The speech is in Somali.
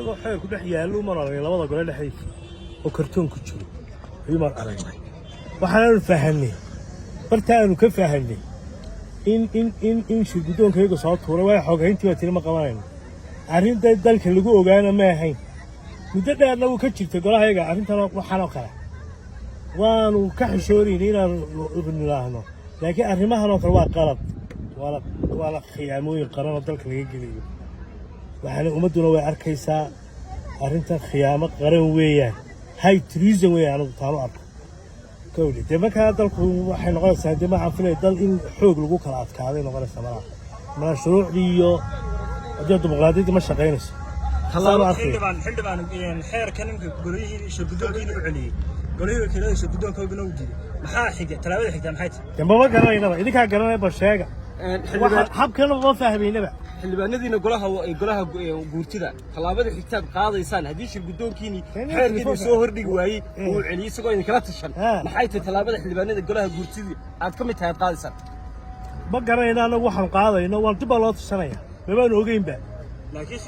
Annagoo xeerku dhex yaallo umaan aragnay labada gole dhexdiisa oo kartoon ku jiro ayuumaan aragnay. Waxaanaanu fahanay, barta aanu ka fahanay in shirguddoonkayaga soo tuuray, waayo xoghayntii baa tiri ma qabanayno. Arrinta dalka lagu ogaana ma ahayn. Muddo dheerna wuu ka jirtay golahayaga arrintan. Waxaan oo kale waanu ka xishoonayna inaanu nidhaahno, laakiin arrimahan oo kale waa qalad, waana khiyaamooyin qaran oo dalka laga gelayo. Waxaana ummadduna way arkaysaa arrintan khiyaamo qaran weeyaan, high treason weeyaan. Anigu taanu arko kowdhi. Dee markaa dalku waxay noqonaysaa, dee maxaan filaya, dal in xoog lagu kala adkaaday noqonaysaa. Malaha shuruucdii iyo haddii dimuqraadiyaddii ma shaqaynayso. Saan u arkaya. Xildhibaan, xeerka ninka golihii shirgudoonkiina u celiyey, golihii wakiilada shirgudoonkoogana u diiday, maxaa xiga? Tallaabada xigta maxay tahay? Dee mama garanaynaba, idinkaa garanaya, bal sheega. Xildhibaan, habkana ma fahmaynaba. Xildhibaanadiina golaha guurtida, tallaabada xigtaad qaadaysaan haddii shirgudoonkiini xeerkiina soo hordhigi waayey uu celiyey isagoo idinkala tashan, maxay tahay tallaabada xildhibaanada golaha guurtida aad ka mid tahay aad qaadaysaan? Ma garanayna anagu waxaanu qaadayno. Waan dib baa loo tashanaya, mabaanu ogeynba. Laakiin